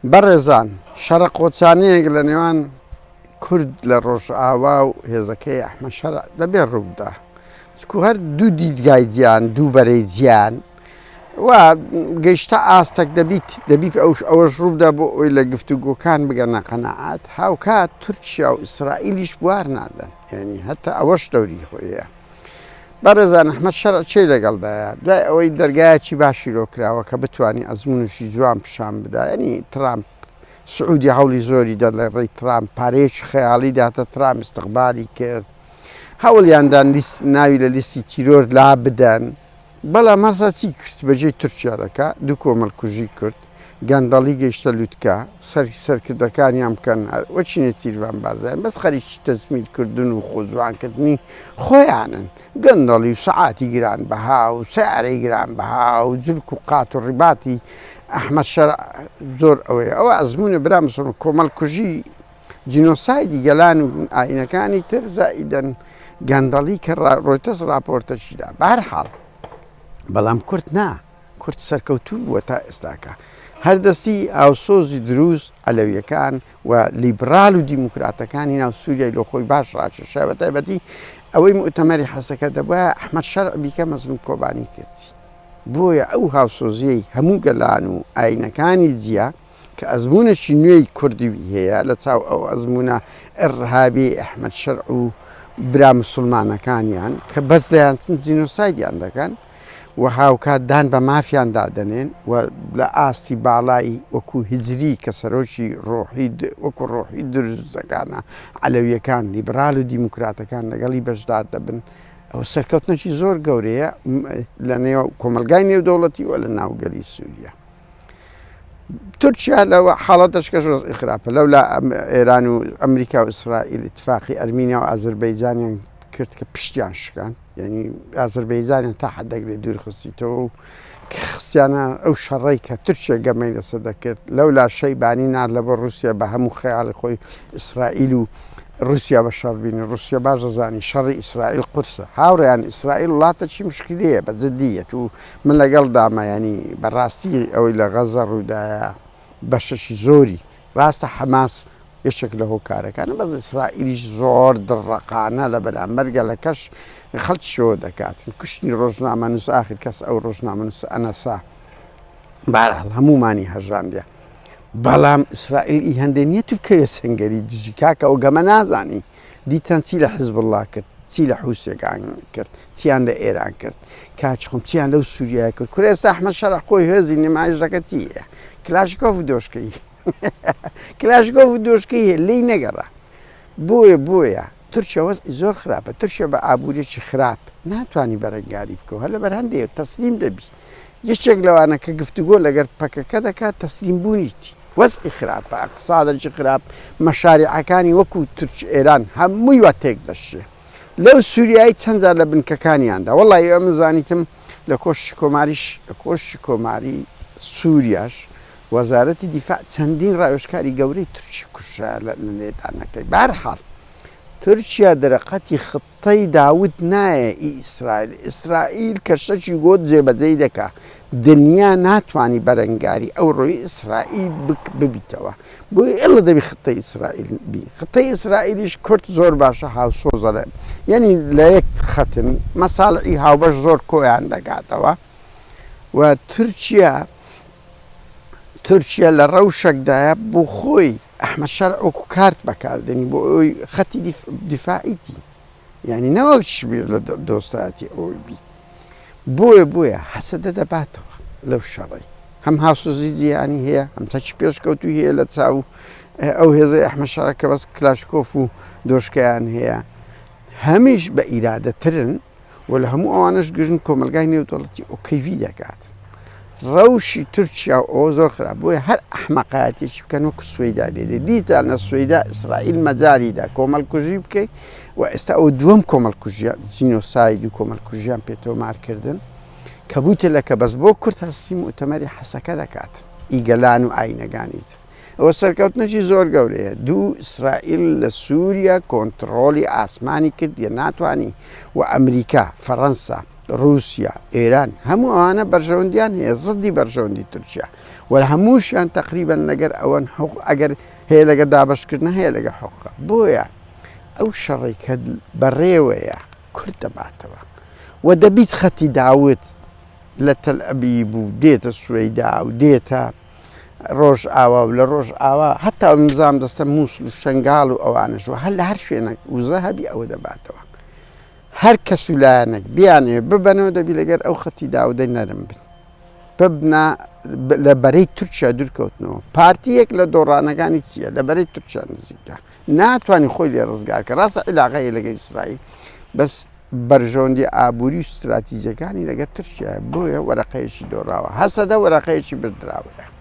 بەڕێزان شەڕە قۆچانەیەک لە نێوان کورد لە ڕۆژئاوا و هێزەکەی ئەحمەد شەرع دەبێ ڕووبدا چکو هەر دوو دیدگای جیان دوو بەرەی جیان و گەیشتە ئاستەک دەبیت دەبیت ئەوش ئەوەش ڕووبدا بۆ ئەوی لە گفتوگۆکان بگەنە قەنەعات هاوکات تورکیا و ئیسرائیلیش بوار نادەن یعنی هەتا ئەوەش دەوری خۆیە. بەڕێزان ئەحمەد شەرع چێی لەگەڵدایە؟ دوای ئەوەی دەرگایەکی باشی لۆ کراوە کە بتوانی ئەزمونوشی جوان پیشان بدا یعنی ترامپ سعودی هەوڵی زۆری دا لە ڕێی ترامپ پارەیەکی خەیاڵی داتە ترامپ استقبالی کرد هەوڵیاندان لیست ناوی لە لیستی تیرۆر لا بدەن بەڵام هەرسا چی کرد بەجێی تورکیا دەکا دوو کۆمەڵکوژی کرد گەندەڵی گەیشتە لوتکە سەر سەرکردەکانیان بکەن هەر وەچی نێچیرڤان بارزانی بەس خەریکی تەجمیل کردن و خۆ جوان کردنی خۆیانن گەندەڵی و سەعاتی گران بەها و سەیارەی گران بەها و جلک و قات و ڕیباتی ئەحمەد شەرع زۆر ئەوەیە ئەوە ئەزموونە برا مسلمان کۆمەڵکوژی جینۆسایدی گەلان و ئاینەکانی تر زائیدەن گەندەڵی کە ڕۆیتەرز ڕاپۆرتەکی دا بەهەرحاڵ بەڵام کورد نا کورد سەرکەوتوو بووە تا ئێستاکە هەر دەستی هاوسۆزی دروز عەلەویەکان و لیبرال و دیموکراتەکانی ناو سووریای لۆ خۆی باش ڕاکێشا بە تایبەتی ئەوەی موئتەمەری حەسەکە دەبوایە ئەحمەد شەرع بیکە مەزلوم کۆبانی کردی بۆیە ئەو هاوسۆزیەی هەموو گەلان و ئاینەکانی جیا کە ئەزموونێکی نوێی کوردی هەیە لە چاو ئەو ئەزموونە ئیڕهابیەی ئەحمەد شەرع و برا مسوڵمانەکانیان کە بەس دەیان چن جینۆسایدیان دەکەن و هاوکات دان بە مافیان دادەنێن و لە ئاستی باڵای وەکو هجری کە سەرۆکی ڕۆحی وەکو ڕۆحی دروزەکانە عەلەویەکان لیبرال و دیموکراتەکان لەگەڵی بەشدار دەبن ئەوە سەرکەوتنێکی زۆر گەورەیە لە نێو کۆمەلگای نێودەوڵەتی و لە ناو گەلی سووریا. تورکیا لە حاڵەتەش کەش وەزعی خراپە لەولا ئێران و ئەمریکا و ئیسرائیل اتفاقی ئەرمینیا و ئازربەیجانیان کرد کە پشتیان شکان یعنی ئازربەیجانیان تا حدێک لێ دوور خستیتەوە و خستیانە ئەو شەڕەی کە تورکیا گەمەی لەسەر دەکرد لەولا شەیبانی نار لە بۆ رووسیا بە هەموو خەیاڵی خۆی ئیسرائیل و ڕوسیا بە شەڕ بینی ڕوسیا باش دەزانی شەڕی ئیسرائیل قورسە هاوڕێیان ئیسرائیل وڵاتەکی مشکلەیە بە جدیەت و من لەگەڵ دامە یانی بەڕاستی ئەوەی لە غەزە ڕوودایە بەشەکی زۆری ڕاستە حەماس یەکێک لە هۆکارەکانە بەس ئیسرائیلیش زۆر دڕەقانە لە بەرامبەر گەلەکەش خەڵکیشەوە دەکاتن کوشتنی ڕۆژنامەنووس ئاخر کەس ئەو ڕۆژنامەنووس ئەنەسا بارحاڵ هەموومانی هەژاندە بەڵام ئیسرائیل ئی هەندێ نییە تو بکەوێ سنگەری دژی کاکە ئەو گەمە نازانی دیتان چی لە حزبوڵڵا کرد، چی لە حوسیەکان کرد، چیان لە ئێران کرد، کاکی خۆم چیان لەو سوریایە کرد، کورە ئێستا ئەحمەد شەرع خۆی هێزی نمایش دەکە چی هەیە؟ کلاشکۆف و دۆشکەی کلاشکۆف و دۆشکەی هەیە لێی نەگەڕا. بۆیە بۆیە تورکیا وەزعی زۆر خراپە، تورکیا بە ئابووریەکی خراپ ناتوانی بەرەنگاری بکەو هەر لەبەر هەندێ تەسلیم دەبی. یەکێک لەوانە کە گفتوگۆ لەگەر پەکەکە دەکات تەسلیم بوونیتی. وەزعی خراپە، ئەقتسادەکی خراپ، مەشاریعەکانی وەکو تورک ئێران هەمووی وا تێک دەشێ. لەو سوریایی چەند جار لە بنکەکانیان دا. وەڵاهی ئەمن زانیتم لە کۆشکی کۆماریش لە کۆشکی کۆماری سوریاش وەزارەتی دیفاع چەندین ڕاوێژکاری گەورەی تورکی کوژرا لە لێدانەکەی. بەهەرحاڵ تورکیا دەرەقەتی خطەی داود نایە ئی ئیسرائیل ئیسرائیل کە شتەکی گۆت جێبەجێی دەکا دنیا ناتوانی بەرەنگاری ئەو ڕۆی ئیسرائیل بک ببیتەوە بۆیە ئێڵە دەبی خطەی ئیسرائیل بی خطەی ئیسرائیلیش کورد زۆر باشە هاوسۆزە لە یەنی لە یەک خەتن مەسالعی هاوبەش زۆر کۆیان دەکاتەوە و تورکیا تورکیا لە ڕەوشەکدایە بۆ خۆی ئەحمەد شەرع وەکو کارت بەکاردێنی بۆ ئەوەی خەتی دیفاعیتی یعنی نەوەک بیر لە دۆستایەتی ئەوەی بیت بۆیە بۆیە هەسەدە دەباتەوە لەو شەڕەی هەم هاوسۆزی جیهانی هەیە هەم چەکی پێشکەوتوی هەیە لە چاو ئەو هێزەی ئەحمەد شەرع کە بەس کلاشکۆف و دۆشکەیان هەیە هەمیش بە ئیرادەترن و لە هەموو ئەوانەش گرنگ کۆمەلگای نێودەوڵەتی ئۆکەیوی دەکات ڕەوشی تورکیا و ئەوە زۆر خراپ بۆیە هەر ئەحمەقایەتێکی بکەن وەکو سوەیدا لێ دێ دیتان لە سوەیدا ئیسرائیل مەجالی دا کۆمەڵکوژی بکەی و ئێستا ئەوە دووەم کۆمەڵکوژیە جینۆساید و کۆمەڵکوژیان پێ تۆمار کردن کە بووتە لە کە بەس بۆ کورد هەستی موتەمەری حەسەکە دەکات ئی گەلان و ئاینەکانی تر ئەوە سەرکەوتنێکی زۆر گەورەیە دوو ئیسرائیل لە سووریا کۆنتڕۆڵی ئاسمانی کردیە ناتوانی و ئەمریکا فەڕەنسا ڕووسیا ئێران هەموو ئەوانە بەرژەوەندیان هەیە زدی بەرژەوەندی تورکیا. و هەمووشیان تەقریبەن لەگەر ئەوەن حوق ئەگەر هەیە لەگەر دابەشکردنە هەیە لەگەر حوقە بۆیە ئەو شەڕی کە بەڕێوەیە کورد دەباتەوە و دەبیت خەتی داود لە تەل ئەبیب و دێتە سوەیدا و دێتە ڕۆژئاوا و لە ڕۆژئاوا هەتا نزام دەستە مووسل و شنگال و ئەوانەش و هەر لە هەر شوێنێک وزە هەبی ئەوە دەباتەوە. هەر کەس و لایەنێک بیانەوێ ببەنەوە دەبی لەگەر ئەو خەتی داودەی نەرم بن ببنە لە بەرەی تورکیا دوورکەوتنەوە پارتی یەک لە دۆڕانەکانی چییە لە بەرەی تورکیا نزیکە ناتوانانی خۆی لێ ڕزگار کە ڕاستە عیلاقەیە لەگەڵ ئیسرائیل بەس بەرژەوەندی ئابووری و ستراتیجەکانی لەگەر تورکیا بۆیە وەرەقەیەکی دۆڕاوە هەسەدە وەرەقەیەکی بردراوەیە.